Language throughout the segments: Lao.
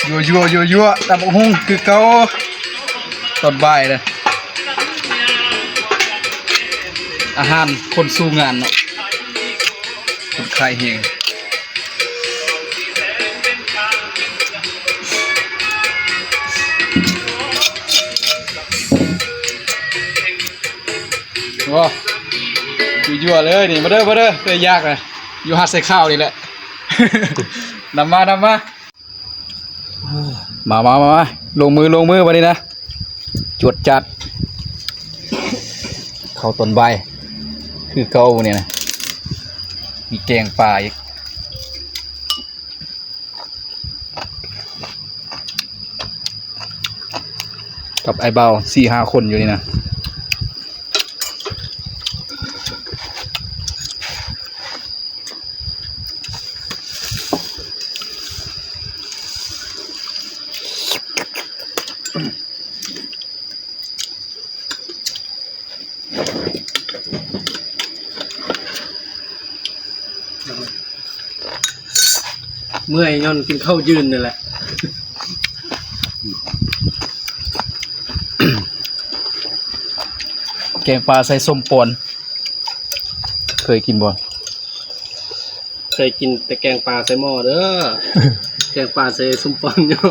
ຍົວໆໆໆ ຕຳບັກຫຸ່ງຄືເກົ່າ ຕອນບ່າຍເດີ. ອາຫານຄົນສູ້ງານເນາະ ຄົນຂາຍແຮງ. ໂອ້ ຢູ່ຍົວເລີຍນີ້ ມາເດີ ມາເດີ ເອີ ຢາກນະ ຢູ່ຫາດຊາຍຂາວນີ້ແຫຼະ ນຳມາ ນຳມາ. ມາ ມາ ມາ ມາ ລົງມື ລົງມືບາດນີ້ນະ ຈວດຈັດ ເຂົ້າຕອນບ່າຍ ຄືເກົ່າມື້ນີ້ນະ ມີແກງປາອີກ ກັບອ້າຍບ່າວສີ່ຫ້າຄົນຢູ່ນີ້ນະ. ເມື່ອຍຍ້ອນກິນເຂົ້າຢືນນີ້ແຫຼະ. ແກງປາໃສ່ສົ້ມປ່ອນ ເຄີຍກິນບໍ່? ເຄີຍກິນແຕ່ແກງປາໃສ່ໝໍ້ເດີ ແກງປາໃສ່ສົ້ມປ່ອນຢູ່.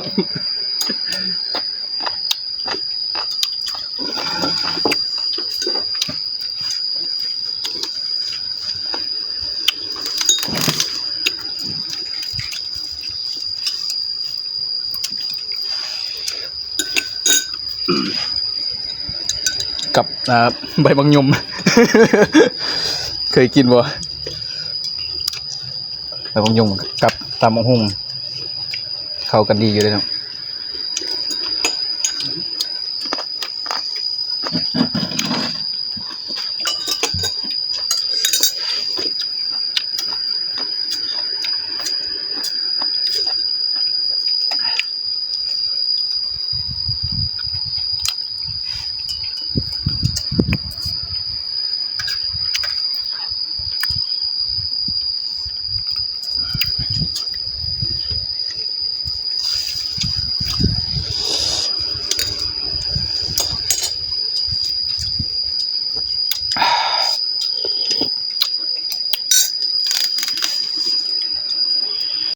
ກັບ ອ່າ ໃບບັກຫຍົມ ເຄີຍກິນບໍ່? ໃບບັກຫຍົມກັບຕຳບັກຫຸ່ງ ເຂົ້າກັນດີຢູ່ເດ້ເນາະ.